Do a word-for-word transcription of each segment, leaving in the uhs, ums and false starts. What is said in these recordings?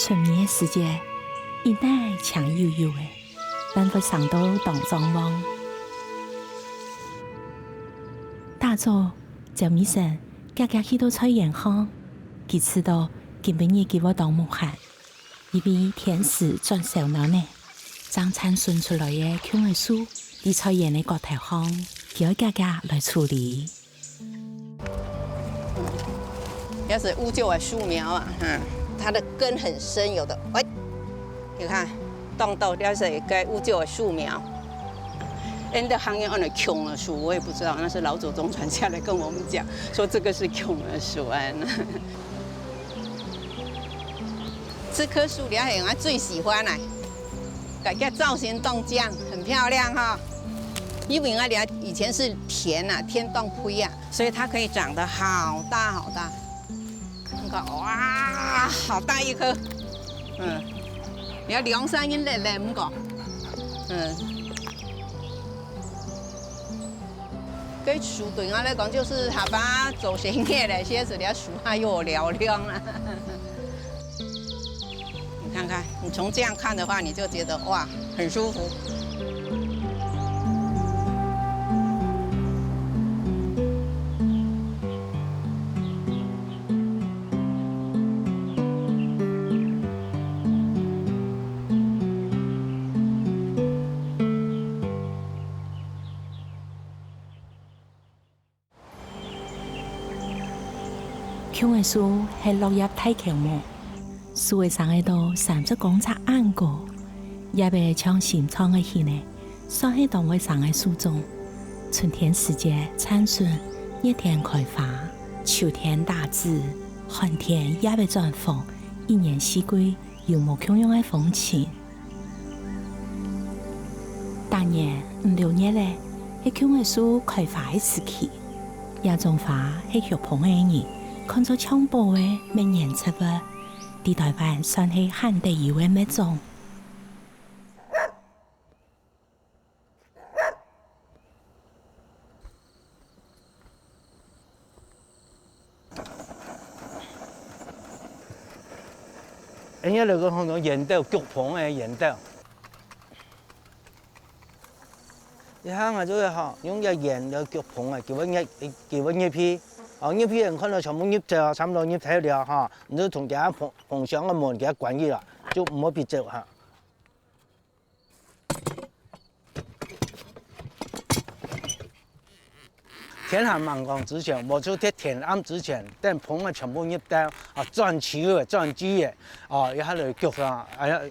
尋你个時節，一帶青油油个，還會生到當壯旺。打早，朝尾晨，遽遽去到菜園項，佢知道今晡日佢會當無閒，因為天時轉燒暖呢，正產筍出來个芎仔樹，在菜園个角頭項，佢愛遽遽來處理。 這係烏桕个樹苗啊，哈，它的根很深，有的，喂，你看，撞到，這係一个烏桕个樹苗。恁多行業安到芎仔樹，我也不知道，那是老祖宗傳下來跟我們講，說這個是芎仔樹，哎。這棵樹，你看，我最喜歡啦，改个造型當靚，很漂亮哈。因為啊，以前是田啊，田當肥啊， 所以它可以長得好大好大。你看，哇，好大一棵。嗯，你看兩三人來來，毋講。嗯。該樹對我來講，就是下把做生意个，現在這樹還有尞尞啊。 你看看，你從這樣看的話，你就覺得，哇，很舒服。芎仔樹係落葉大喬木，樹仔生仔到三十公尺恁高，葉仔像心臟个形仔，算係當會生个樹種。春天時節產筍，熱天開花，秋天打子，寒天葉仔轉紅，一年四季有無共樣个風情。 逐年五六月仔，係芎仔樹開花个時期。這種花係畜蜂仔人看做像寶个蜜源植物，在臺灣算係罕得有个物種。 恁樣來講，好像圓豆，焗蜂个圓豆。一下啊，就係吼，用這圓來焗蜂个，佢會入，佢會入去。哦，入去人看到全部入走，差不多入忒了吼，你就從佢蜂，蜂箱个門給佢關起來，就毋會分走哈。 天還吂光之前，無就在天暗之前，等蜂仔全部入到，啊，轉區个、轉季个，哦，一下來焗啊，哎呀，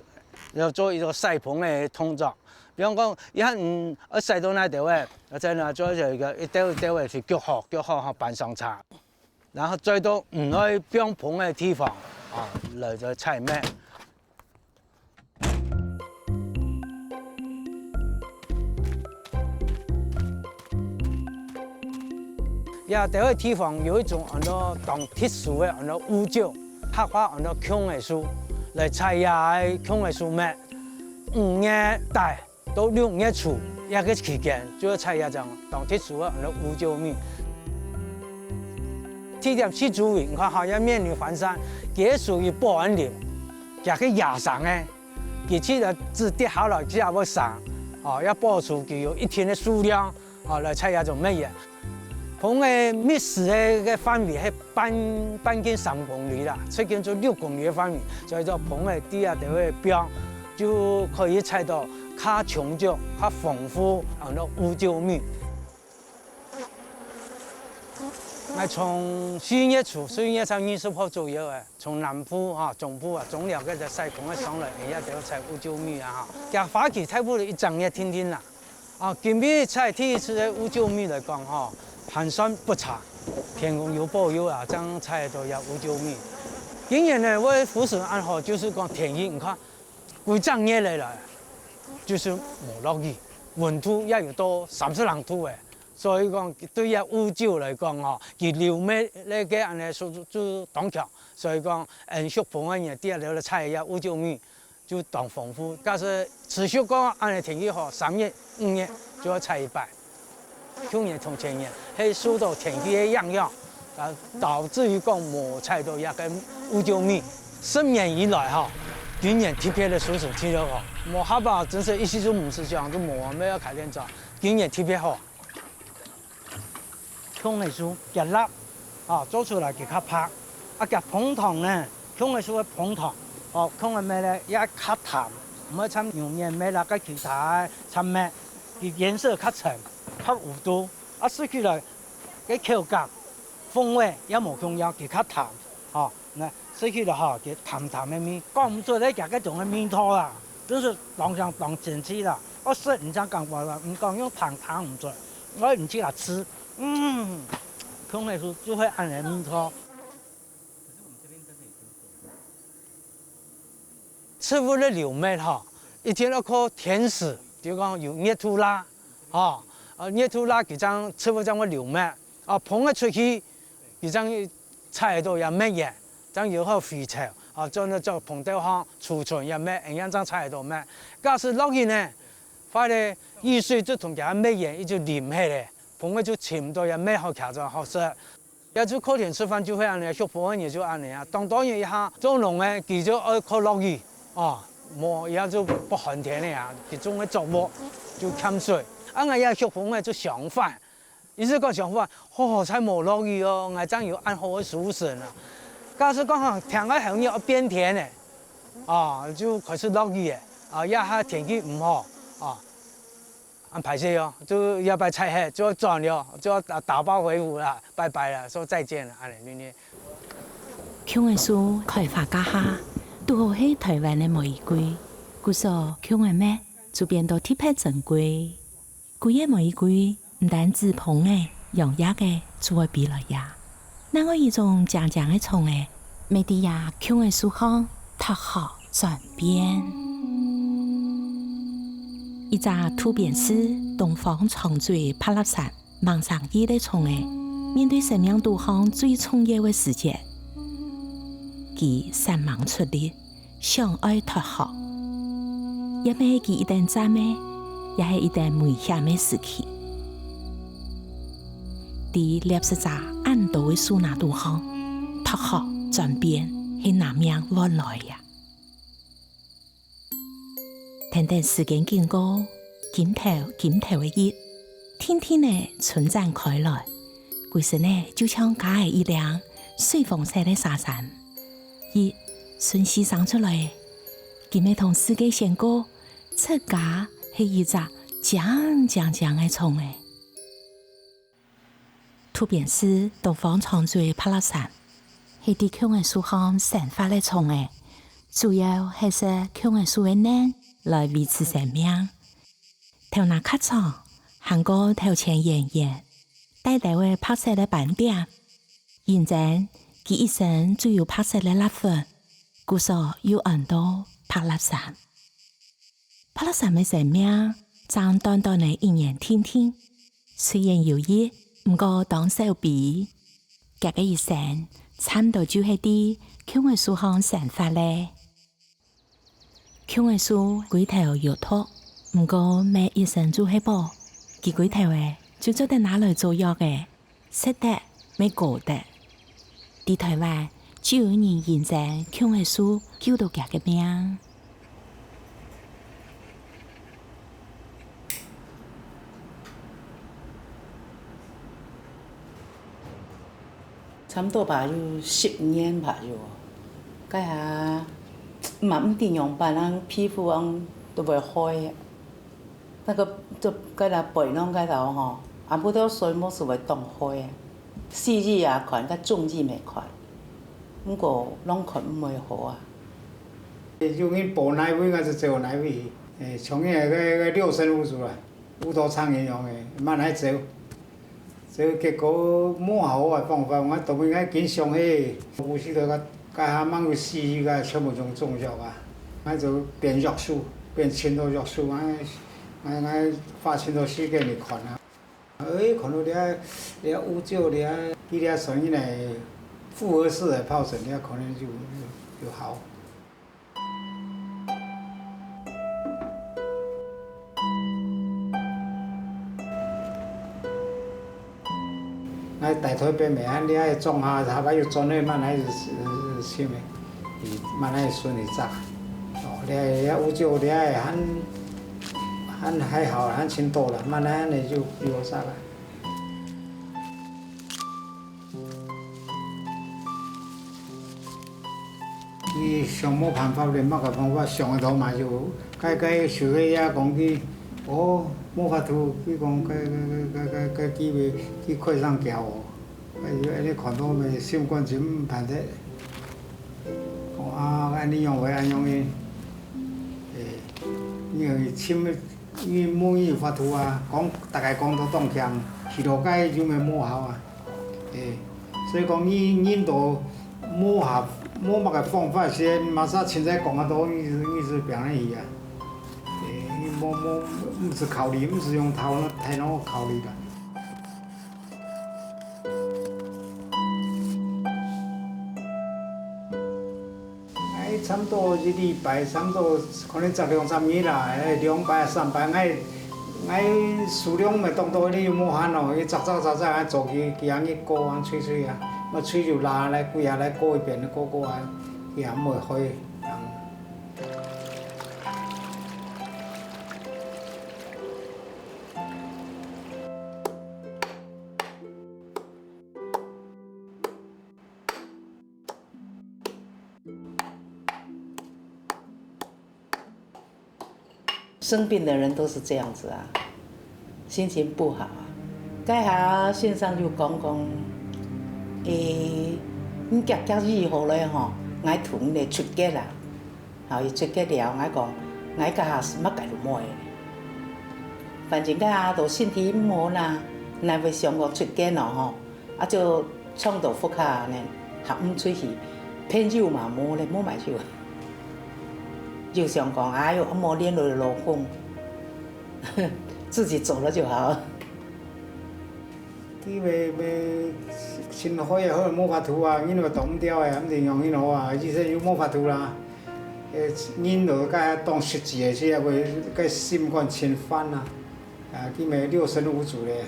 要做一個曬蜂个動作。比方講，一下，嗯，愛曬到哪兜仔，啊，再拿做一個一兜一兜仔去焗好，焗好，好搬上車，然後再到毋愛放蜂个地方，啊，來再採蜜。 這兜个地方有一種安到當特殊个安到烏桕，客話安到芎仔樹，來採這个芎仔樹蜜。五月底到六月初，這个期間就愛採這種當特殊个安到烏桕蜜。地點四周圍，你看哈，這面流環山，佢係屬於保安林，佢个野生个。 佢自然子跌下來，佢也會生，哦，也保持佢有一定个數量，哦，來採這種蜜源。蜂仔覓食个，个範圍係半，半徑三公里啦，接近做六公里个範圍，所以說蜂仔在這兜个邊就可以採到較充足、較豐富，安到烏桕蜜。 𠊎從四月初，四月三、二十號左右誒，從南部哈、中部啊，種了該隻曬蜂仔上來，哎呀，就要採烏桕蜜啊哈。厥花期大部分一整月定定啦。啊，今晡日採第一次个烏桕蜜來講哈，還算不差，天公有保佑啊，正採到這烏桕蜜。今年呢，𠊎个福神恁好，就是講天氣，你看，歸隻月來了，就是無落雨，溫度也有到三十零度誒。 所以講，對這烏桕來講吼，佢流蜜个恁呢素質就當強。所以講，𠊎畜蜂个人在這兜採這烏桕蜜就當豐富。假使持續講恁呢天氣好，三月、五月就愛採一擺。舊年同前年係受到天氣个影響，啊，導致於講無採到這个烏桕蜜。十年以來吼，今年特別个收成特別好，無下把真係一息都毋使想，就無啊，愛開田莊。今年特別好。 香楦樹較辣，哦，做出來佢較白。啊，佢膨糖呢，香楦樹个膨糖，哦，香楦蜜呢也較淡，毋會像牛眼蜜啦，佮其他个產蜜，佢顏色較深，較烏肚，啊，食起來个口感、風味也無共樣，佢較淡，哦。 該食起來吼，佢淡淡个味，講毋出來佢該種个味道啦，真係當香當精緻啦。愛食毋正講話啦，毋講用談談毋出，愛毋去來食，嗯，香楦樹就係恁樣个味道。植物个流蜜吼，一定愛靠天時，就講有熱度啦，吼，啊，熱度啦，佢正植物正會流蜜，啊，膨个出去，佢正 採到這蜜源，正有好回潮，啊，轉到做膨豆項，儲存這蜜，恁樣正採到蜜。假使落雨呢，壞了，雨水就同佢蜜源一直淋忒了，膨个就尋毋到這蜜好徛轉好食。也就靠天食飯就會恁樣，畜蜂个人就恁樣啊，當多人一下做農个，佢就愛靠落雨，哦，無，這下就不寒天了啊，佢種个作物就欠水，啊，𠊎這畜蜂个就相反， 意思講想法，好好彩無落雨哦，𠊎正有恁好个收成啊。假使講吼，天个後日愛變天呢，啊，就開始落雨了，啊，這下天氣毋好，啊，恁歹勢哦，就這擺採忒，就愛轉了，就愛打，打包回府啦，拜拜啦，說再見啦，恁樣呢。 香楦樹開花該下，堵好係臺灣个玫瑰，故所香楦蜜就變到特別珍貴。歸个玫瑰毋單止膨仔、揚葉仔就會飛來這，另外一種靚靚个蟲仔，乜在這香楦樹項脫殼轉變。一隻渡邊氏東方長嘴白蠟蟬， 吂生意个蟲仔，面對生命堵項最重要个時節，佢煞猛出力，想愛脫殼，也毋係佢一等讚个，也係一等危險个時期。在獵食者恁多个樹林堵項，脫殼轉變係拿命換來呀！ 跈等時間經過，金豆金豆个葉，定定仔伸展開來，歸身仔就像加仔一領水紅色个紗衫。葉順勢生出來，佢乜同世界宣告，自家係一隻靚靚靚个蟲仔。 渡邊氏東方長嘴白蠟蟬，係在香楦樹項生活个蟲仔，主要係食香楦樹个梗來維持生命。頭那較長，行過頭前圓圓，帶兜仔白色个斑點。因爭佢一身就有白色个蠟粉，故所又安到白蠟蟬。 白蠟蟬个生命正短短仔一年定定，雖然有翼，毋過當小飛。佢个一生，差毋多就係在香楦樹項生活咧。香楦樹歸頭有毒，毋過乜一身就係寶，佢歸頭仔就做得拿來做藥仔。 食得乜高得。在臺灣，就有人因爭香楦樹救到佢个命。差毋多吧，有十年吧，有。該下，嘛毋知仰般，恁皮膚恁都會壞。 該个，就該兜背囊該兜吼，啊，毋多睡目屎會當開啊。四肢啊，看，該中醫無看，毋過攏看毋會好啊。有人保哪位，𠊎就走哪位。誒，像該个，个六神無主啊，烏頭蒼蠅樣个，慢慢走。 這个結果無好个方法，𠊎當面𠊎緊想起，有時个該下吂有死个，全部用中藥啊，𠊎就變藥樹，變盡多藥樹，𠊎𠊎𠊎花盡多時間來看啊。誒，看到這這烏椒這，佢這算起來複合式个疱疹，這可能就就就好。 𠊎大台北咩，恁樣个種下，下擺又轉去，慢慢去，去，去，慢慢去巡去摘。這，這烏桕這還，還，還好，還清多了，慢慢的就，就有啥了。佢想無辦法咧，麼个方法想得到嘛就，該，該想个也講佢，哦，無法度，佢講該，該，該，該，該機會，佢開上橋哦。 哎喲，恁呢看到咪心肝真毋盼得。講啊，恁呢樣會恁樣个，欸，你愛尋，你無法度啊，講，大家講到當強，去到該就會無效啊。欸，所以講你，人都無合，無麼个方法，先馬上凊彩講啊，都一直，一直變下去啊。欸，你無，無，毋使考慮，毋使用頭，頭腦考慮个。 哎，差毋多一禮拜，差毋多可能摘兩三日啦，哎，兩擺、三擺，哎，哎，數量毋會當多，你又無閒咯，佢摘摘摘摘，哎，做佢，佢恁呢割，恁吹吹啊，麼吹就拉來，歸下來割一遍，割割啊，佢也毋會壞。 生病的人都是這樣子啊，心情不好啊。該下先生就講講，欸，你遽遽醫好了吼，𠊎同你出家啦。好，佢出家了，𠊎講，𠊎該下係麼个都無个。反正該下都身體毋好啦，哪會想講出家呢吼？ 啊，就撞到屋下呢，行毋出去，朋友嘛無咧，無麼个，就想講，哎喲，無聯絡老公，自己走了就好。佢會，會，心灰啊，好無法度啊，人會擋毋牢啊，毋知用人好啊，醫生又無法度啦。呃，人就該當實際个，係會，該心肝真煩啊。 啊，佢乜六神無主咧。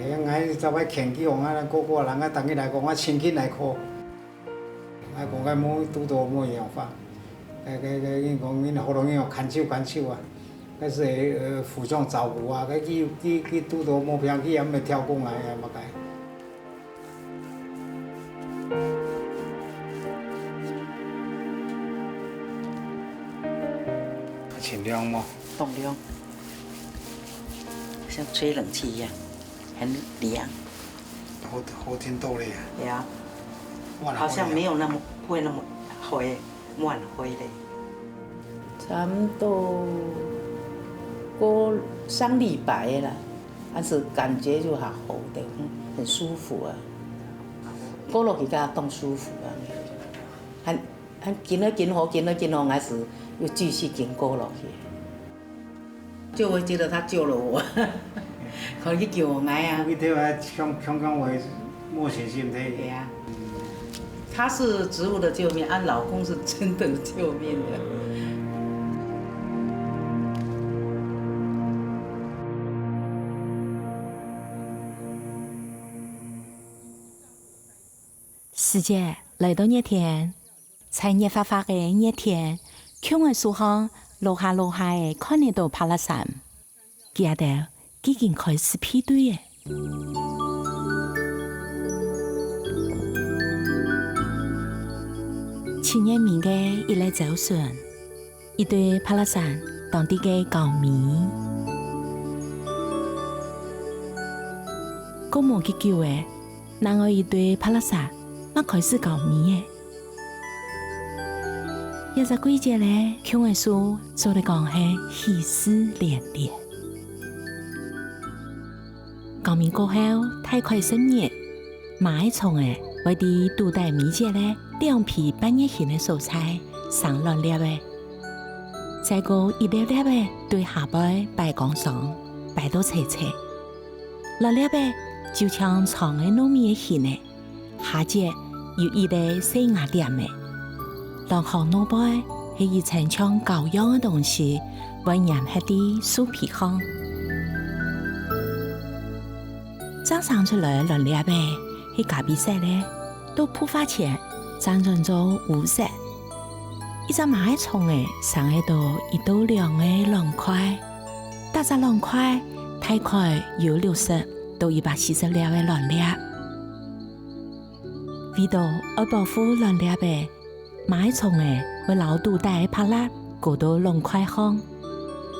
欸，𠊎早擺勸佢講啊，哥哥啦，𠊎等佢來講，𠊎請佢來看。𠊎講𠊎無，堵到無辦法。該，該，該，人講，人好多人講牽手牽手啊，該係，呃，互相照顧啊，該佢，佢，佢堵到無病，佢也毋會跳過來啊，麼个。 清涼無？當涼，像吹冷氣一樣，很涼。好，好聽多咧。對啊，換好像沒有那麼，不會那麼灰，換灰咧。 差不多過三禮拜个啦，但是感覺就好好的，嗯，很舒服啊。過落去較當舒服啊，還，還緊啊緊好，緊啊緊好，還是又繼續緊過落去。就我覺得他救了我。 可以救𠊎啊。你對𠊎強，強強話無信心的。對啊。她是植物的救命，啊，老公是真的救命的。時節來到熱天，在熱發發个熱天，共下樹項落下落下个看得到白鸝。 佢兜已經開始配對了。七月尾个一粒朝晨，一對白鸝當在該交尾。過無幾久仔，另外一對白鸝乜開始交尾了。 這隻季節个共下樹做得講係喜事連連。交尾過後，大概十日，嫲仔蟲仔會在肚底尾節个兩皮半月形个所在生卵粒仔。再過一粒粒仔對下背擺光上，擺到齊齊。卵粒仔就像長个糯米个形仔， 下節有一個細芽點仔，卵殼外背係一層像膠樣个東西，會黏核在樹皮項。正生出來卵粒仔係咖啡色个，到孵化前正轉做烏色。一隻螞蟻蟲仔生會到一到兩个卵塊，逐隻卵塊大概有六十到一百四十粒个卵粒。為到愛保護卵粒仔，螞蟻蟲仔會摎肚底个白蠟糊到卵塊項，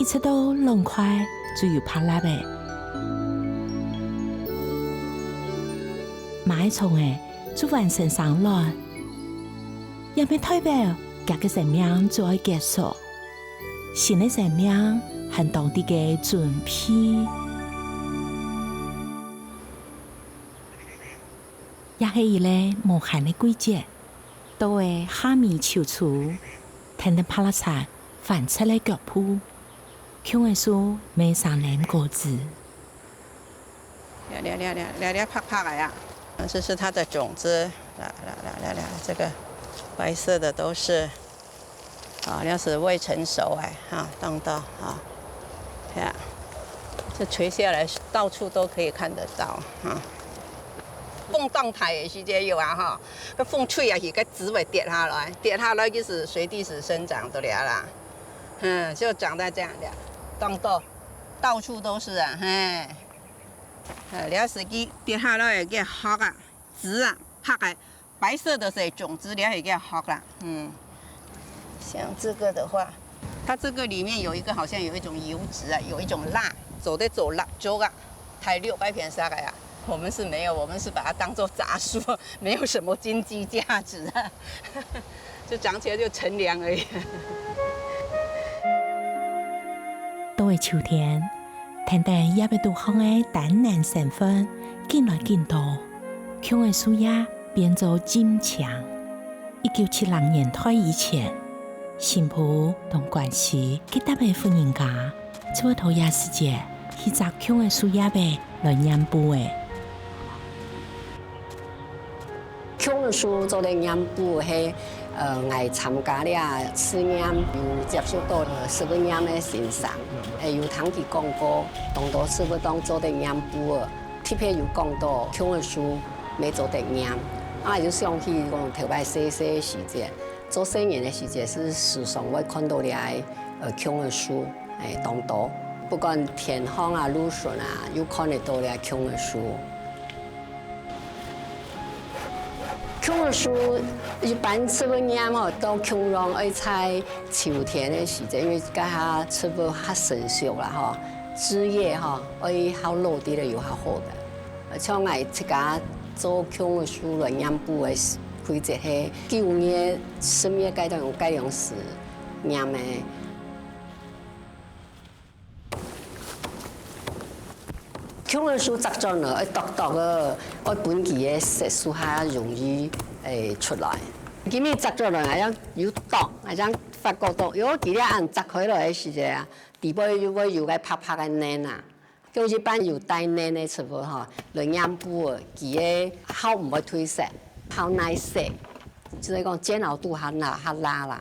一直到卵塊就有白蠟仔。螞蟻蟲仔就完成生卵，也乜代表佢个生命就愛結束，新个生命還當在該準備。也係一個無閒个季節，都會下尾秋初，跈等白蠟蠶繁殖个腳步，芎仔樹乜生淰果子。 這這這這這白白个呀，這是它的種子，來來來來來，這個白色的都是，啊，那是未成熟哎，哈，當多啊，呀，這垂下來到處都可以看得到啊。風當大个時節有啊哈，該風吹下去，該籽會跌下來，跌下來就是隨地是生長的了啦，嗯，就長在這樣的，當多，到處都是啊，嘿。 呃，這係佢跌下來个殼啊，籽啊，白个，白色的是種子，這係个殼啦，嗯。像這個的話，它這個裡面有一個好像有一種油脂啊，有一種蠟，做得做蠟燭啊，大陸該片色个啊。我們是沒有，我們是把它當作雜樹，沒有什麼經濟價值啊，就長起來就乘涼而已。到了秋天， 跈等葉仔肚項个單寧成分緊來緊多，芎仔樹葉變做金青。一九七零年代以前，新埔同關西幾搭个婦人家，就會在這時節去摘芎仔樹葉仔來染布仔。 芎仔樹做得染布係，呃，𠊎參加這試染有接觸到，呃，食物染个先生，誒，有聽佢講過，當多食物當做得染布个，特別有講到芎仔樹乜做得染。啊，就想起講頭擺細細个時節，做細人个時節係時常會看到這个，呃，芎仔樹，誒，當多，不管田項啊、路脣啊，又看得到這芎仔樹。 芎仔樹一般食物染吼，都共樣愛在秋天个時節，因為該下植物較成熟啦吼，枝葉吼，愛較落地个有較好个。像𠊎自家做芎仔樹來染布个季節係九月、十月該種，該種時染个。 芎仔樹摘轉來，愛剁剁个，愛分佢个色素較容易，誒，出來。今日摘轉來，𠊎正有剁，𠊎正發覺到，喲，佢這恁摘開來个時節啊，底背又會有個白白个粄啊。像一般有帶粄个植物吼，來染布个，佢个較毋會褪色，較耐洗，就係講煎熬度較辣，較辣啦。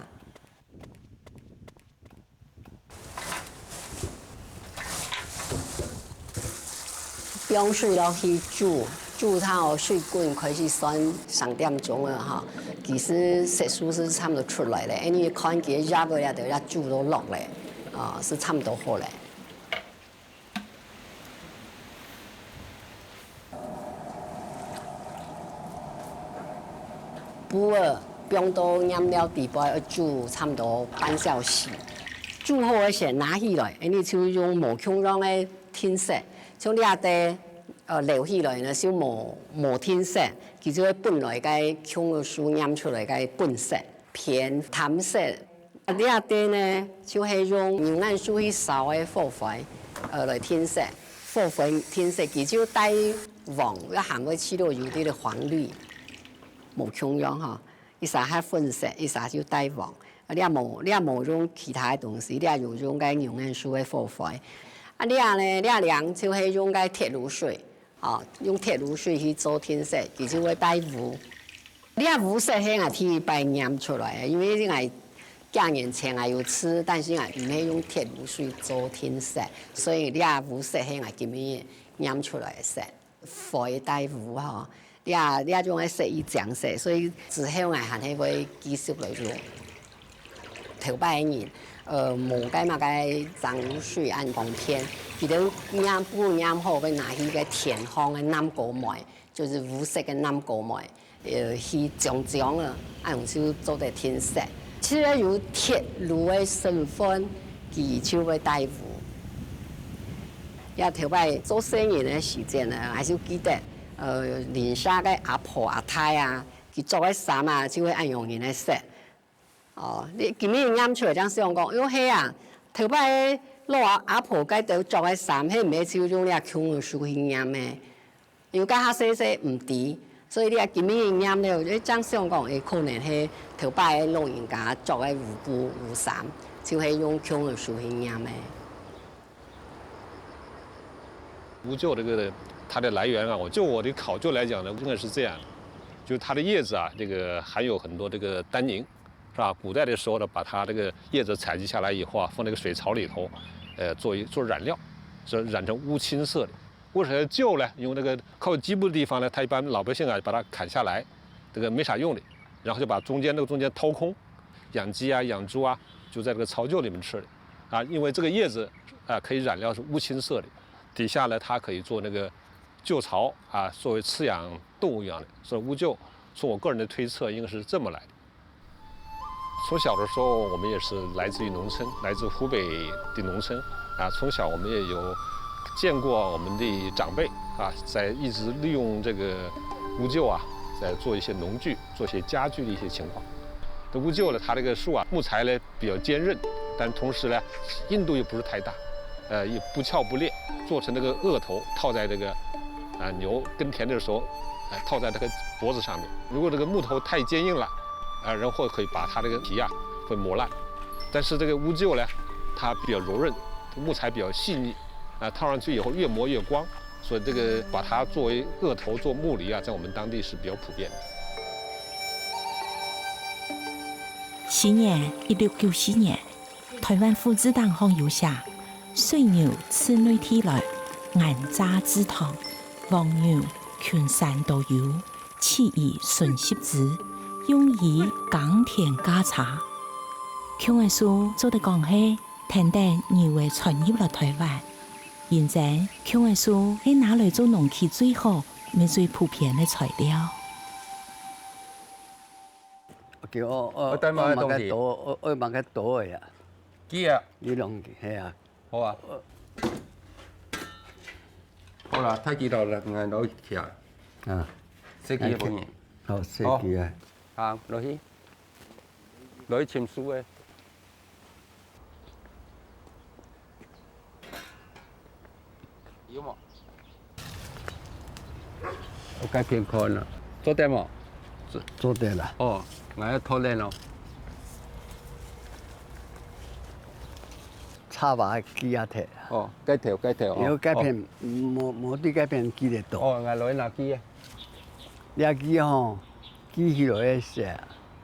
放水落去煮，煮到水滾開始算三點鐘了吼，其實色素係差毋多出來了，因為看佢个葉仔啊，都要煮到落了，啊，係差毋多好了。 布仔放到染料底背，愛煮差毋多半小時。煮好个先拿起來，恁呢就用無共樣个定色，像這兜，呃，撈起來呢，就無，無定色，佢就係本來个芎仔樹染出來个本色，偏淡色。 啊，這兜呢，就係用牛眼樹去燒个火灰，呃，來定色。火灰定色，佢就帶黃，也還會試著有兜仔黃綠，無共樣吼。一儕較粉色，一儕就帶黃。啊，這無，這無用其他个東西，這有用該牛眼樹个火灰。啊，這呢，這領就係用該鐵滷水。 哦，用鐵滷水去做定色，佢就會帶烏。這烏色係𠊎第一擺染出來个，因為𠊎幾年前𠊎有試，但是𠊎毋係用鐵滷水做定色，所以這烏色係𠊎今日染出來个色。灰帶烏吼，這，這種个色已淨色，所以之後𠊎還係會繼續來用。頭擺个人，呃，無該麼个裝水恁方便，佢兜染布染好，會拿去該田項个南瓜梅，就係烏色个南瓜梅，呃，去將將啊，恁樣就做得定色。只要有鐵路个身份，佢就會戴烏。也頭擺做細人个時節呢，還係記得，呃，鄰舍个阿婆阿太啊，佢著个衫啊，就會恁樣形个色。 哦，你今晡日染出來正想講，喲，係啊，頭擺个老阿，阿婆該兜著个衫，係毋係就用這弓仔樹去染个？因為該下細細毋知，所以你今晡日染了，誒，正想講，誒，可能係頭擺个老人家著个烏布、烏衫，就係用弓仔樹去染个。 烏桕這個它的來源啊，我就我的考究來講呢，應該是這樣，就是它的葉子啊，這個含有很多這個單寧，是吧？古代的時候呢，把它這個葉子採集下來以後啊，放在一個水槽裡頭，呃，做一做染料，所以染成烏青色的。為什麼桕呢？因為那個靠基部的地方呢，它一般老百姓啊把它砍下來，這個沒啥用的，然後就把中間那個中間掏空，養雞啊、養豬啊，就在這個草桕裡面吃的啊，因為這個葉子啊可以染料是烏青色的，底下呢它可以做那個桕草啊，作為飼養動物一樣的，所以烏桕從我個人的推測應該是這麼來的。從小的時候，我們也是來自於農村，來自湖北的農村啊，從小我們也有見過我們的長輩啊，在一直利用這個烏桕啊，在做一些農具、做一些家具的一些情況。這烏桕呢，它這個樹啊，木材呢比較堅韌，但同時呢，硬度也不是太大，呃，也不翹不裂，做成這個鶚頭套在這個啊牛耕田的時候，啊套在這個脖子上面。如果這個木頭太堅硬了，啊人會可以把它這個皮啊會磨爛。但是這個烏桕呢，它比較柔韌，木材比較細膩，啊套上去以後越磨越光， 所以這個把它作為鶚頭做木犁啊，在我們當地是比較普遍的。西元一六九四年，臺灣府志檔項有寫：水牛自內地來，animae自當，黃牛群山多有，取於純習之，用於耕田駕車。弓仔樹做得講係跈等牛仔傳入來臺灣。 因此，弓仔樹係拿來做農具最好、乜最普遍个材料。OK，哦，哦，愛帶麼个東西？愛麼个刀，愛，愛麼个刀个呀？鋸啊。你弄去，係啊。好啊。好啦，太極刀了，𠊎拿去啊。啊。細鋸个分你。好，細鋸啊。好，落去。落去尋樹个。 有無？𠊎該片看啊，做得無？做，做得啦。哦，𠊎愛拖鏈哦。插把鋸啊忒。哦，該頭，該頭哦。有該片，哦。無，無對該片鋸得到。哦，𠊎來拿鋸啊。這鋸吼，鋸起來个時，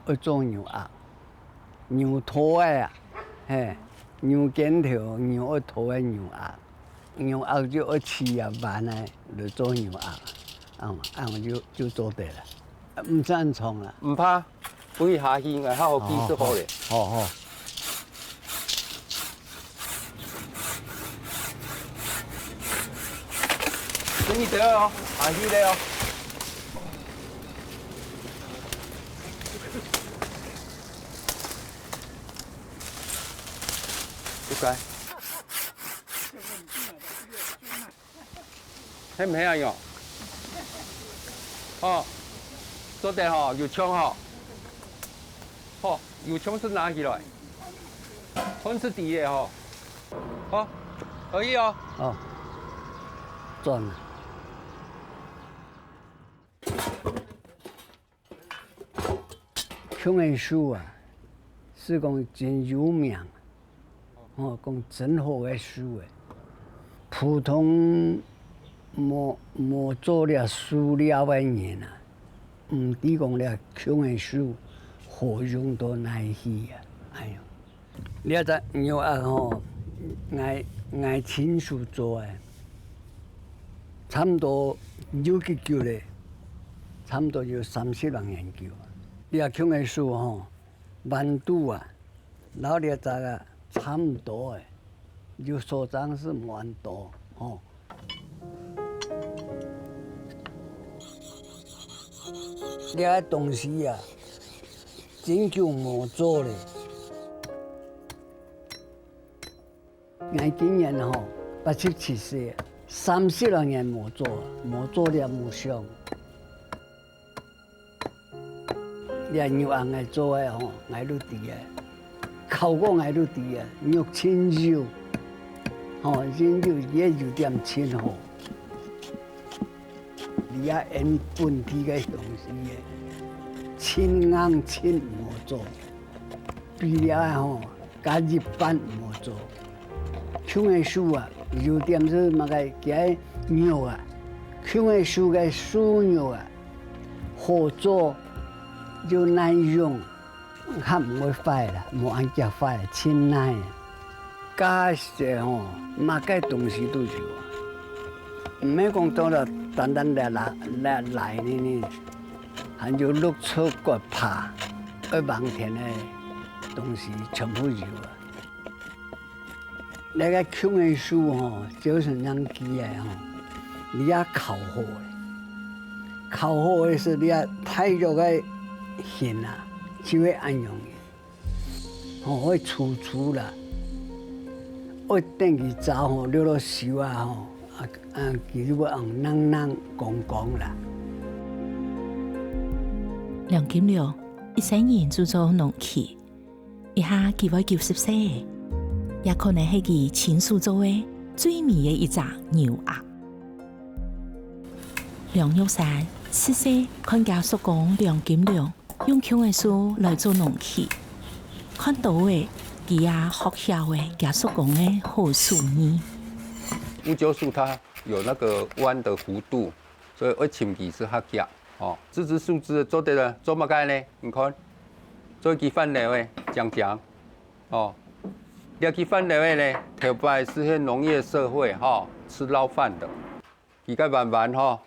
愛做牛軛。 牛拖个啊，嘿，牛肩頭，牛愛拖个牛軛，牛軛就愛揤啊，彎个來做牛軛，啊，啊就，就做得了。啊，毋使恁長啦。毋怕，分佢下去，𠊎較好鋸就好了。哦，好，好。分你得哦，下去了哦。 應該。係毋係啊？有。哦，做得吼，有槍吼。好，有槍就拿起來。看係知个吼。好，可以哦。哦，轉了。 弓仔樹啊，係講真有名，吼，講真好个樹仔。普通無，無做這樹料个人啊，毋知講這弓仔樹好用到哪去啊！哎喲， 這隻牛軛吼，𠊎，𠊎親手做个，差毋多有幾久咧？差毋多有三十零年久。這弓仔樹吼，彎度啊，摎這隻啊差毋多誒，有所長係無恁多吼。這个東西啊，真久無做咧。 𠊎今年吼，八十七歲，三十來年無做，無做這木匠。這牛軛𠊎做个吼，𠊎都知个，烤過𠊎都知个，肉真幼，吼，真幼，也有點真好。這也𫣆本地个東西个，真硬真無做。 比這吼，加一半無做。弓仔樹啊，有點係麼个，佢个肉啊，弓仔樹个樹肉啊，好做又耐用，較毋會壞啦，無恁遽壞，真耐啊。加一些吼，麼个東西都有啊。毋係講做了單單來來來來呢呢，還有綠色骨爬。 愛耕田个東西全部有啊。該个弓仔樹吼，就係恁樣个吼，你也烤好个，烤好个係你也大約个形啊，就會恁樣个，吼，會粗粗啦，愛等佢燥吼，落落手啊吼，啊啊，佢就會恁樣硬硬光光啦。梁金龍 一生人就做農期，這下佢會九十歲，也可能係佢親手做个最尾个一隻牛軛。梁玉山自細看厥叔公梁金龍用弓仔樹來做農期，看多了，佢也學曉了厥叔公个好手藝。烏桕樹它有那個彎的弧度，所以愛尋佢係較遽。 哦，直直豎直做得了，做麼个呢？你看，做一支飯簍仔，講講。哦，這支飯簍仔呢，頭擺係農業社會，吼，食澇飯个。佢个彎彎吼，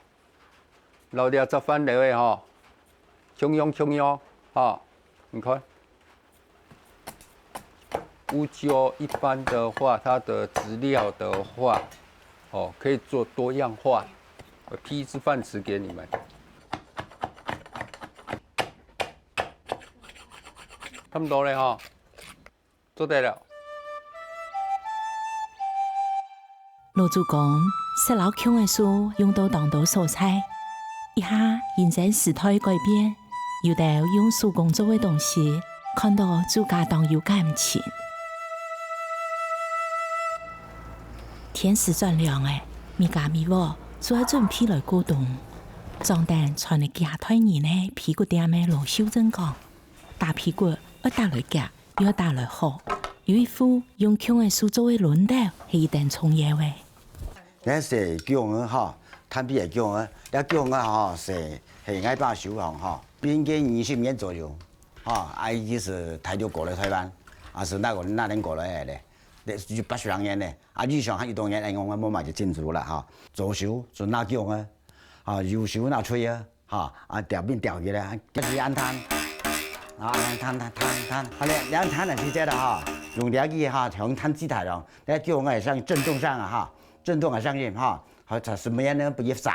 摎這隻飯簍仔吼，共樣共樣，吼，你看。 烏桕一般的話，它的質料的話，哦，可以做多樣化。我批一隻範尺給你們。差不多了哈，做得了。 老祖公識摎弓仔樹用到當多所在，這下因為時代改變，有兜用手工做个東西，看到就加當有感情。天時轉涼了，每家每屋就愛準備來過冬。張丹傳了幾下代人个皮骨店个老秀珍講，打皮骨愛打來遽， 又打來好。有一副用弓仔樹做个輪斗，係一等重要个。該細弓仔吼，炭筆个弓仔，這弓仔吼，係，係𠊎爸收藏吼，應該二十年左右，吼，啊，佢係大陸過來臺灣，啊，係那個，那年過來个咧，那就八十零年咧，啊，以前還有當年，哎，𠊎，𠊎無買就進出啦，吼，左手就拿弓仔，啊，右手拿錘仔， 吼，啊，吊柄吊起來，啊，就係恁彈，啊，恁彈，彈，彈，彈，好咧，恁彈个時節啦，吼，用這个吼，像彈吉他樣，來叫𠊎像震動聲啊，吼，震動个聲音，吼，好，它是沒有那麼一閃。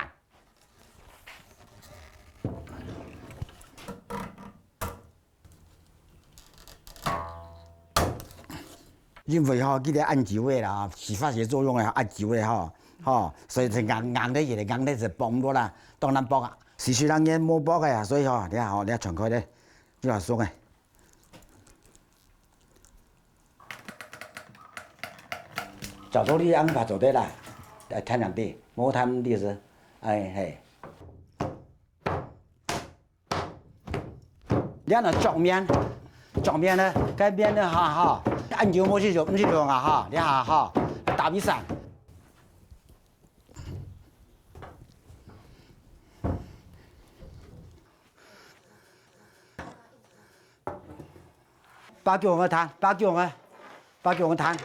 因為吼，佢个恁久个啦，起化學作用个恁久个吼，吼，所以係硬，硬个，也硬个係磅毋落啦，當難磅啊。四十零年無磅个啊，所以吼，你看吼，你看全開咧，就好鬆个。照道理恁樣做得啦，來，彈兩滴，無彈滴是，哎，嘿。 這呢，桌面，桌面呢，該面呢，哈，哈，恁久無去用，毋去用啊，哈，這下，哈，打一散。八九个彈，八九个，八九个彈。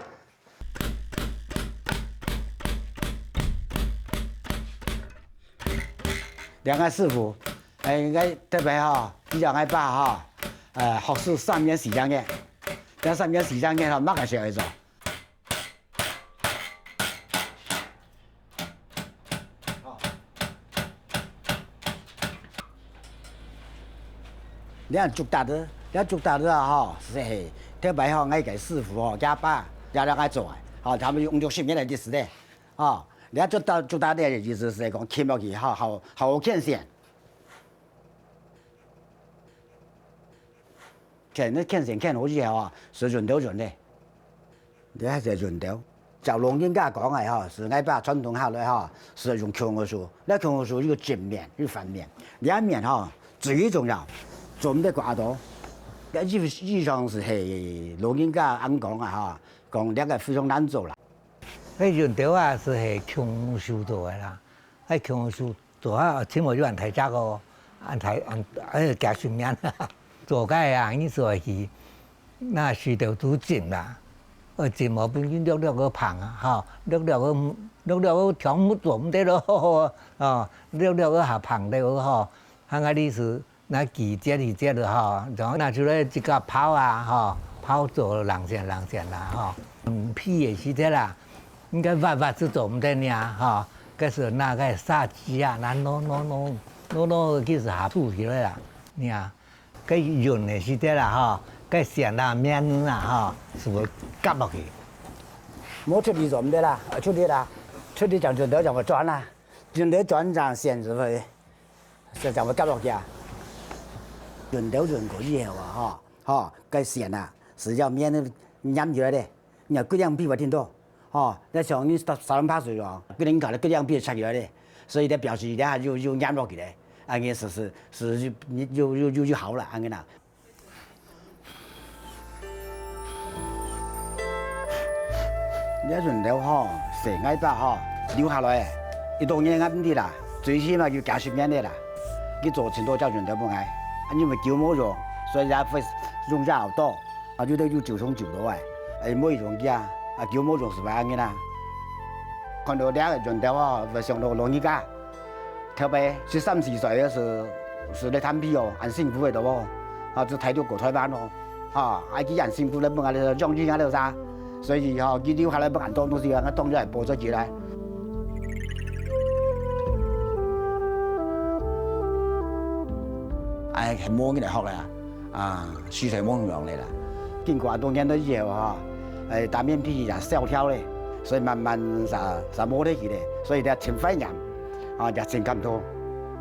兩个師傅，哎，𠊎特別吼，比較𠊎爸吼，呃，學師三年時間个，這三年四十年吼，麼个時候做？你看竹搭个，這竹搭个啊吼，係，特別吼，𠊎个師傅吼，佢爸，佢來𠊎做个，吼，佢兜用六十年个歷史咧，吼，你看竹搭，竹搭个意思係講，撳落去吼，好，好牽線。 牽，你牽線牽好以後啊，係潤豆潤咧。這係潤豆。照老人家講个吼，係𠊎爸傳統下來吼，係用芎蕗素。這芎蕗素有正面，有反面。這面吼，最重要，做毋得過多。這以，以上係，係老人家恁講啊吼，講這个非常難做啦。該潤豆啊，係，係芎蕗素做个啦。 該芎蕗素做啊，全部就恁大隻哦，恁大，恁，哎，幾十年。做个啊，你做去，那水豆都浸啦，愛浸哦，本身略略个芳啊，吼，略略个，略略个全部做毋得咯，哦，略略个下芳了吼，還有个意思， 該幾節幾節个吼，然後拿出來自家泡啊，吼，泡做零線零線啦，吼。嗯，皮个時節啦，應該滑滑就做毋得呢，吼。該係拿个砂紙啊，拿弄弄弄弄弄，其實下吐起來啦，你啊，該潤个時節啦，吼，該線啊、面啊，吼，係會夾落去。無出力做毋得啦，出力啦，出力將潤豆將佢轉啦，潤豆轉將線就會 就將佢夾落去啊。潤豆潤過以後啊，吼，吼，該線啊，係要面黏起來个，你看，骨梁皮會聽到，吼，該像你沙，沙龍拍水哦，骨梁卡个骨梁皮切起來个，所以這表示這下又，又黏落去个，恁樣係，係，係又，又，又，又好了，恁樣啦。 這潤豆吼，係𠊎爸吼留下來个，一多年𠊎毋知啦，最起碼有幾十年个啦。佢做盡多隻潤豆分𠊎，啊，因為久無用，所以也會用較多，啊，有兜有舊蟲舊到个，哎，無用佢啊，啊，久無用係會恁樣啦。看到這个潤豆吼，會想到老人家。 特別十三四歲个時，係來探病哦，恁辛苦个都哦，啊，就帶到過臺灣哦，哈，啊，佢恁辛苦來分𠊎兜養育𠊎兜儕，所以吼，佢留下來分恁多東西，𠊎當然愛保存起來。哎，無人來學了啊。 啊，時勢無共樣了啦。經過恁多年了以後吼，哎，單面皮也消掉了，所以慢慢就，就無得去了。所以這真懷念，啊，也真感動。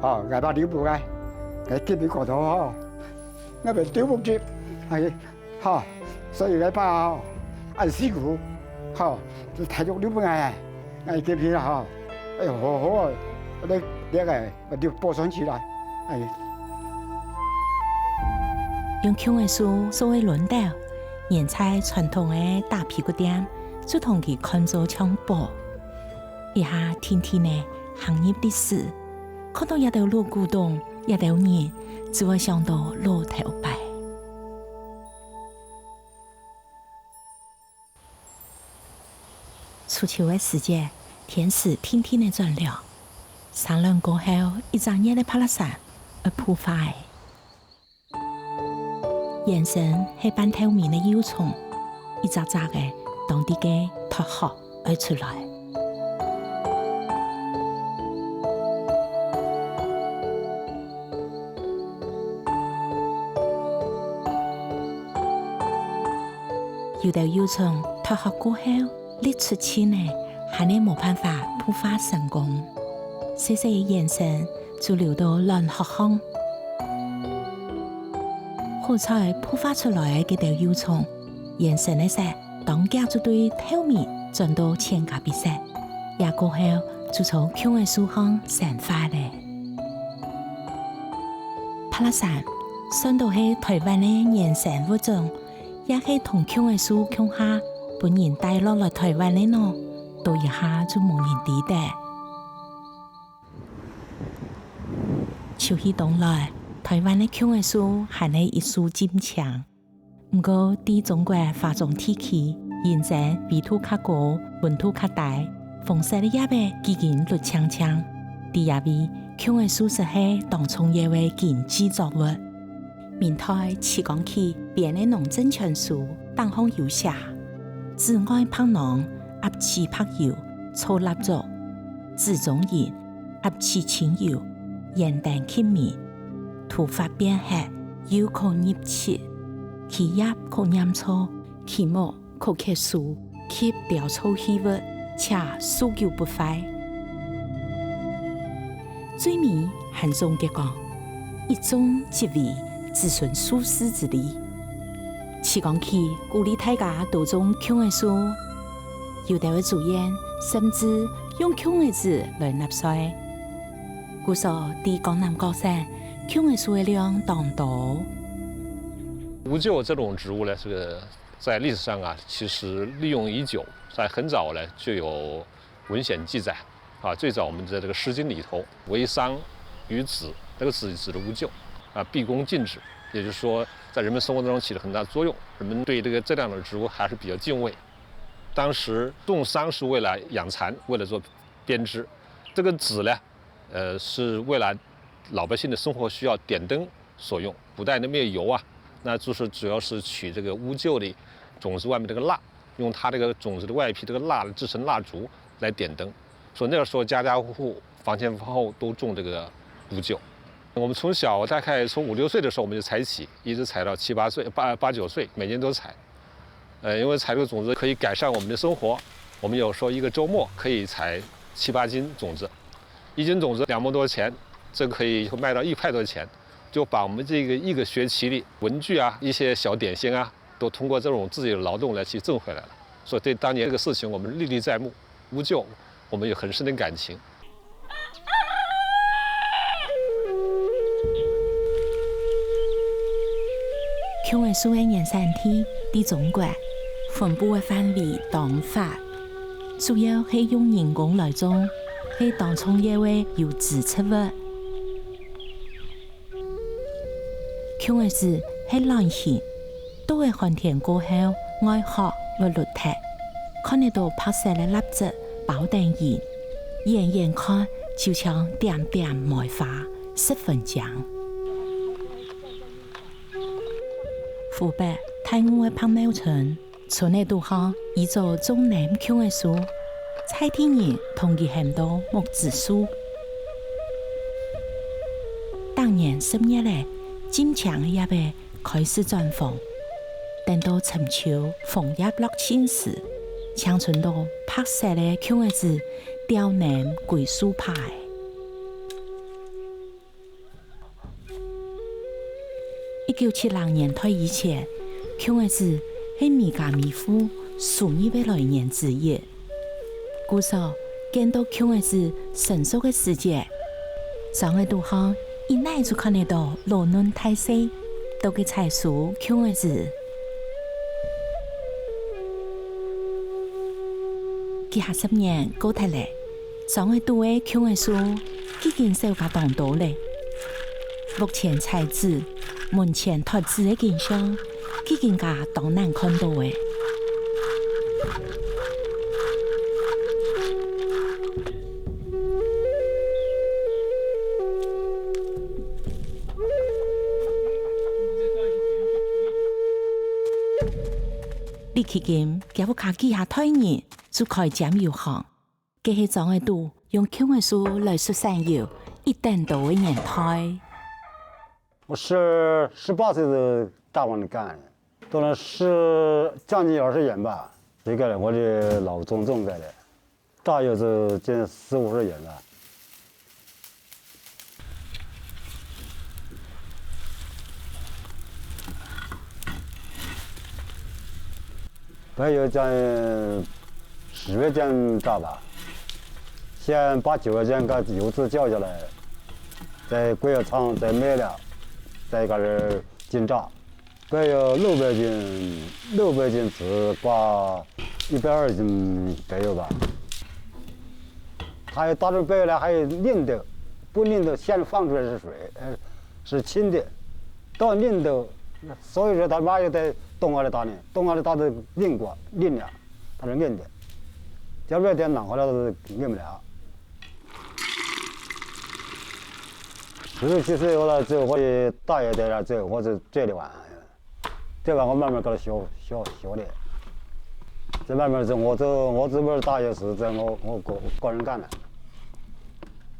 吼，𠊎爸留分𠊎，𠊎今日看到吼，𠊎會流目汁，哎，吼，所以𠊎爸吼，恁辛苦，吼，就大陸留分𠊎，哎，今日吼，哎喲，好好啊，這，這个 就保存起來。哎。用芎仔樹做个輪兜，原在傳統个打屁股店，就同佢看做像寶。這下定定仔行入歷史，看到這兜老古董，這兜人，就會想到老頭擺。 初秋个時節，天時定定仔轉涼，三輪過後，一隻熱个白鰕山愛孵化仔。圓身係半透明个幼蟲，一隻隻个當在該脫殼愛出來。 有兜幼蟲脫殼過後，日出盡仔，還係無辦法孵化成功。細細个圓身就留到卵殼項。好彩孵化出來个該兜幼蟲， 圓身个色當遽就對透明轉到淺咖啡色，這過後就從芎仔樹項生發了。白鰕山算到係臺灣个原生物種，也係同芎仔樹共下分人帶落來臺灣个呢，到這下就無人知得。 秋去冬來，臺灣个芎仔樹還係一樹盡青。毋過，在中國華中地區，因爭緯度較高、溫度較低，紅色个葉仔既經綠青青。在這位，芎仔樹就係當重要个經濟作物。明代徐光啟編个農政全書，頂項有寫：紫外白囊，壓氣白油，燥蠟燭；紫中纓，壓氣清油，燃燈吸明。頭髮變黑，又可入蠍，其葉可拈燥，其目可咳嗽，及碉燥氣鬱，且數久不壞。最尾還總結講：一種即為子孫數世之利。徐光啟鼓勵大家多種芎仔樹，有兜个竹園甚至用芎仔子來納稅。故所在江南各省，芎仔樹个量當多。烏桕這種植物呢，這個在歷史上啊，其實利用已久，在很早呢就有文獻記載啊。最早我們在這個《詩經》裡頭，為桑於子，那個子指的烏桕啊，畢恭盡止，也就是說，在人們生活當中起了很大作用，人們對這個這樣的植物還是比較敬畏。當時種桑是為了養蠶，為了做編織，這個子呢，呃，是未來老百姓的生活需要點燈所用。古代那没有油啊，那就是主要是取这个乌桕的种子外面这个蜡，用它这个种子的外皮这个蜡制成蜡烛来点灯。所以那个时候家家户户房前房后都种这个乌桕。我们从小大概从五六岁的时候我们就采起，一直采到七八岁、八八九岁，每年都采。呃，因为采这个种子可以改善我们的生活，我们有时候一个周末可以采七八斤种子，一斤种子两毛多钱，这可以卖到一块多钱，就把我们这个一个学期里文具啊、一些小点心啊，都通过这种自己的劳动来去挣回来了。所以对当年这个事情，我们历历在目。乌桕，我们有很深的感情。芎仔樹个原產地在中國，分布个範圍當闊，主要係用人工來種，係當重要个有機植物。芎仔子係卵形，到了寒天過後，外殼會綠忒，看得到白色个蠟質包等仁，遠遠看就像點點梅花，十分靚。湖北大武个白茂村， 村仔肚項一座種淰芎仔樹，在地人同佢喊到木子樹。逐年十月仔，浸青个葉仔開始轉黃，等到深秋，紅葉落盡時，青春到白色个芎仔子吊淰歸樹杈。 一九七零年代以前，芎仔子係每家每戶收入个來源之一。故所，見到芎仔子成熟个時節，庄仔肚項一哪就看得到老嫩大細，都去採收芎仔子。幾下十年過忒了， 庄仔肚个芎仔樹既經少甲當多了。屋前採子、門前脫子个景象，既經加當難看到了。李啟金厥屋下幾下代人就開尖油行， 該係庄仔肚用芎仔樹來出產油一等多个年代。我十十八岁就打工干，到了十将近二十年吧，这个我的老祖宗干的，大约是近四五十年了。 还有将十月间到吧，先把九月间个油子交下来，在国药厂再卖了，再开始进账。还有六百斤，六百斤子挂一百二斤白油吧。还有打成白油了，还有冷的，不冷的现放出来是水，呃，是清的。到冷的，所以说他妈又在冬天里打呢，冬天里打的冷过，冷了，它是硬的。第二天拿回来是硬不了。十六七岁我了，最后大一点了，最后我是这里玩。这把我慢慢给他修修修的。这慢慢是我这我这边大爷死，这我我个个人干的。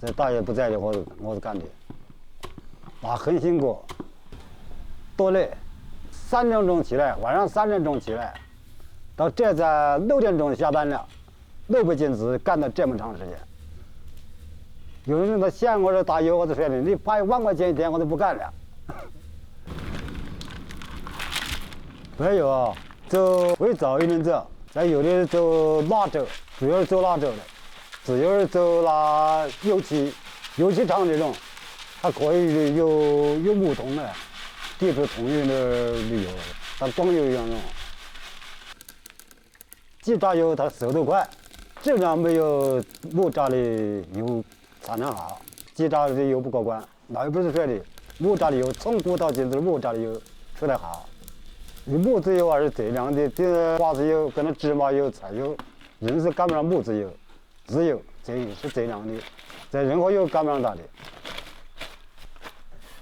这大爷不在的，我我是干的，啊，很辛苦，多累。三点钟起来，晚上三点钟起来，到这才六点钟下班了。六百斤子干了这么长时间。有人说，像我这打油，我都说的，你发一万块钱一天，我都不干了。没有啊，走，会早一点走，咱有的走蜡州，主要是走蜡州的，主要是走那油漆，油漆厂这种，它可以有有木桶的，地质桶的那旅游，它装有一样那种。 机车油它速度快，质量没有木车的油产量好。机车的油不过关，老油不是说的，木车的油从古到今都是木车的油出来好。你木质油还是最亮的，这花石油、跟那芝麻油、柴油，人是赶不上木质油，只有这是最亮的，在任何油赶不上它的。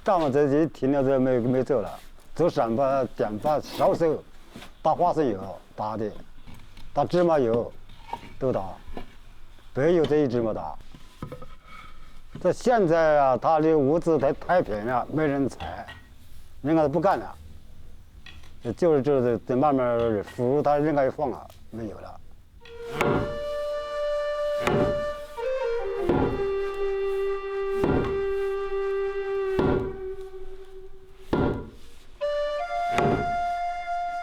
干完这些停了这没没走了，走山吧、田吧、烧水，打花生油。 打的，打芝麻油都打，白油这一直没打。这现在啊，他的物资太太便宜了，没人采，人家都不干了。这就是就是这慢慢服务他人家也放了，没有了。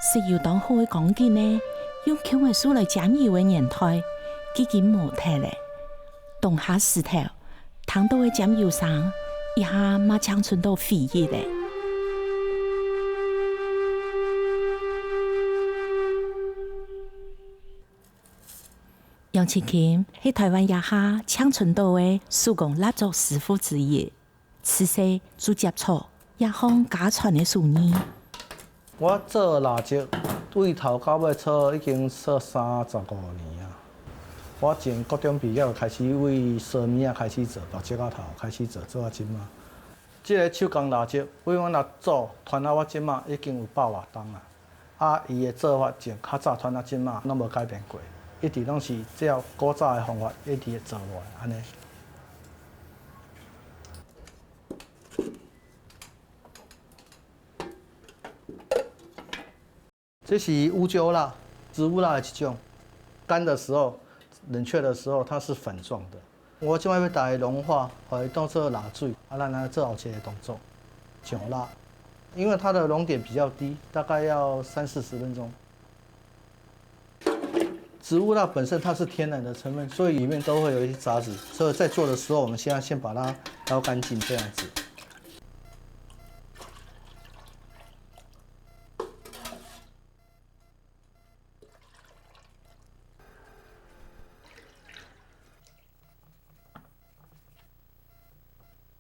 食油當好个光景呢，用弓仔樹來拈油个年代，既經無忒咧。當下時頭，聽到个拈油聲，一下嘛淨伸到回憶咧。楊清欽係臺灣這下淨伸到个手工蠟燭師傅之一。 自細就接觸這項家傳个手藝。我做蠟燭，對頭到尾做已經做三十五年啊。我從高中畢業開始，對燒物仔開始做，六七个頭開始做，做到這馬。這个手工蠟燭，對我若做，傳到我這馬已經有百外冬啊。 啊，伊个做法從較早傳到這馬攏無改變過，一直攏是照古早个方法一直做落來，按呢。這是烏焦蠟，植物蠟的一種，乾的時候，冷卻的時候，它是粉狀的。 我這擺欲共伊融化，予伊當做蠟水，啊，咱來做後一个動作，上蠟。因為它的熔點比較低，大概要三四十分鐘。植物蠟本身它是天然的成分，所以裡面都會有一些雜質，所以在做的時候，我們先要先把它撈乾淨，這樣子。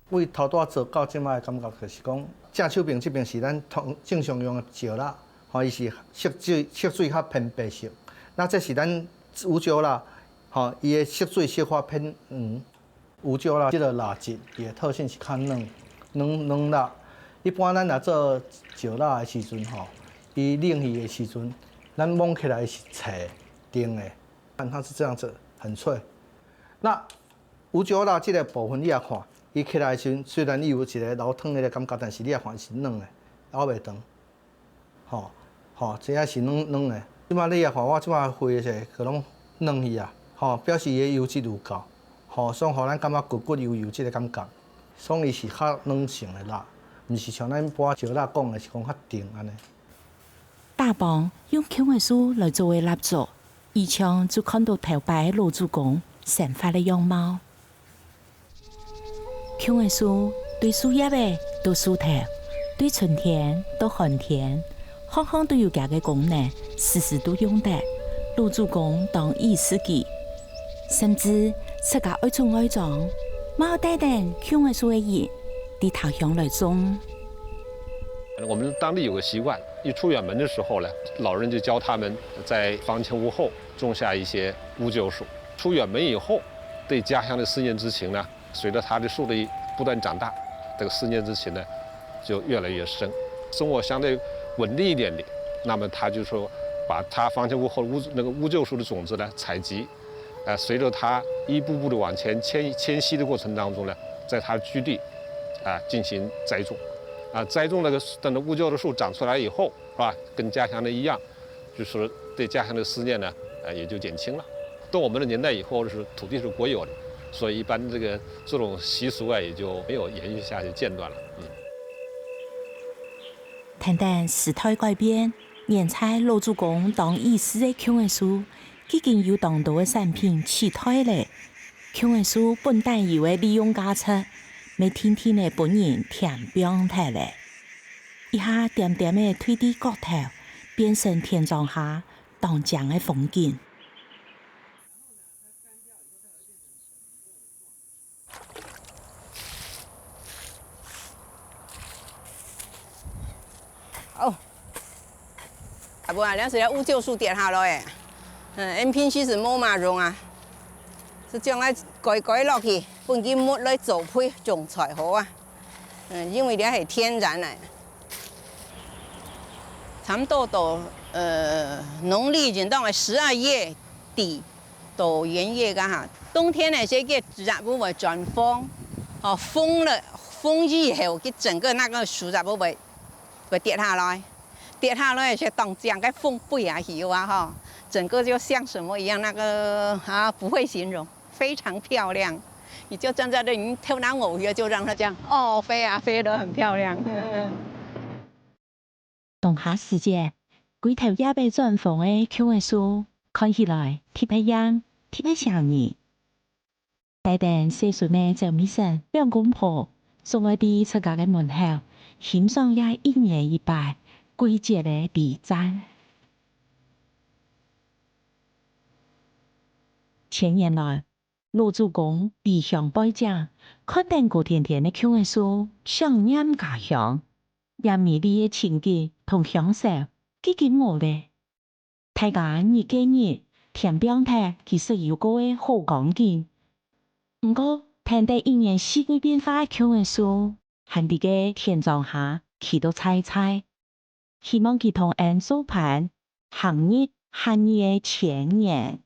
對頭拄仔做到這擺个感覺，就是講，正手爿這爿是咱通，正常用的石蠟，吼，伊是色水，色水較偏白色。啊這是咱烏焦蠟，吼，伊的色水色法偏黃。烏焦蠟，這个蠟質，伊的特性是較軟，軟，軟蠟。一般咱若做石蠟的時陣，吼，伊冷去的時陣，咱摸起來是脆，𠕇的。 看它是這樣子，很脆。啊烏焦蠟這个部分，你也看，伊起來的時陣，雖然伊有一个老燙的感覺，但是你也看伊是軟的，猶未斷。吼，吼，真正是軟，軟的。這馬你也看，我這馬揮的時，可能軟去啊，吼，表示伊的油脂有夠，吼，所以予咱感覺滑滑油油這个感覺，所以伊是較軟性的蠟，毋是像咱一般石蠟講的是講較𠕇按呢。 打幫用弓仔樹來做个蠟燭，以前就看到頭擺个老祖公生活个樣貌。弓仔樹對樹葉仔到樹頭，對春天到寒天，項項都有佢个功能，時時都用得。老祖公當意識佢，甚至自家愛種愛種，嘛愛帶等弓仔樹个葉，佇他鄉來種。 我們當地有個習慣，一出遠門的時候呢，老人就教他們在房前屋後種下一些烏桕樹。出遠門以後，對家鄉的思念之情呢，隨著他的樹的不斷長大，這個思念之情呢，就越來越深。生活相對稳定一点的，那么他就说把他方天乌或乌那个乌桕树的种子呢采集，呃，随着它一步步的往前迁迁徙的过程当中呢，在它的居地啊、进行栽种，啊、栽种那个等到乌桕的树长出来以后，是吧？跟家乡的一样，就是对家乡的思念呢，呃，也就减轻了。到我们的年代以后，是土地是国有的，所以一般这个这种习俗啊也就没有延续下去，间断了。嗯。谈谈时代改变，原在老祖公當意思个芎仔樹，已經有當多个產品取代了。芎仔樹本帶有个利用價值，乜定定个分人添放忒了。一下恬恬个退到角頭，變成田莊下當靚个風景。 哦，啊無啊，這係烏桕樹跌下來誒。嗯，𠊎等平時係無麼用啊，係將佢改改落去，分佢木來做肥種菜好啊。嗯，因為這係天然个。差不多到呃農曆正當个十二月底， 到元月个哈，冬天呢，這个植物會轉風，哦，風了，風以後，佢整個那個樹葉會會跌下來，跌下來，係當靚个風飛下去啊哈，整個就像什麼一樣，那個啊不會形容，非常漂亮。你就站在這，你頭那偶約就讓它這樣，哦，飛啊飛得很漂亮。 當下時節，歸頭葉仔轉紅个芎仔樹，看起來特別靚，特別醒人。帶等細孫仔走尾聲，兩公婆總愛在自家个門口，欣賞這一年一擺季節个禮讚。千年來，老祖公離鄉背井，看等高天天个芎仔樹，想念家鄉。 這美麗个情景同鄉愁，既經無了。大家日个日，添放忒其實有過个好光景。毋過，跈等一年四季變化个芎仔樹，還在該田莊下企到在在。希望佢同𠊎等做伴，行入下一个千年。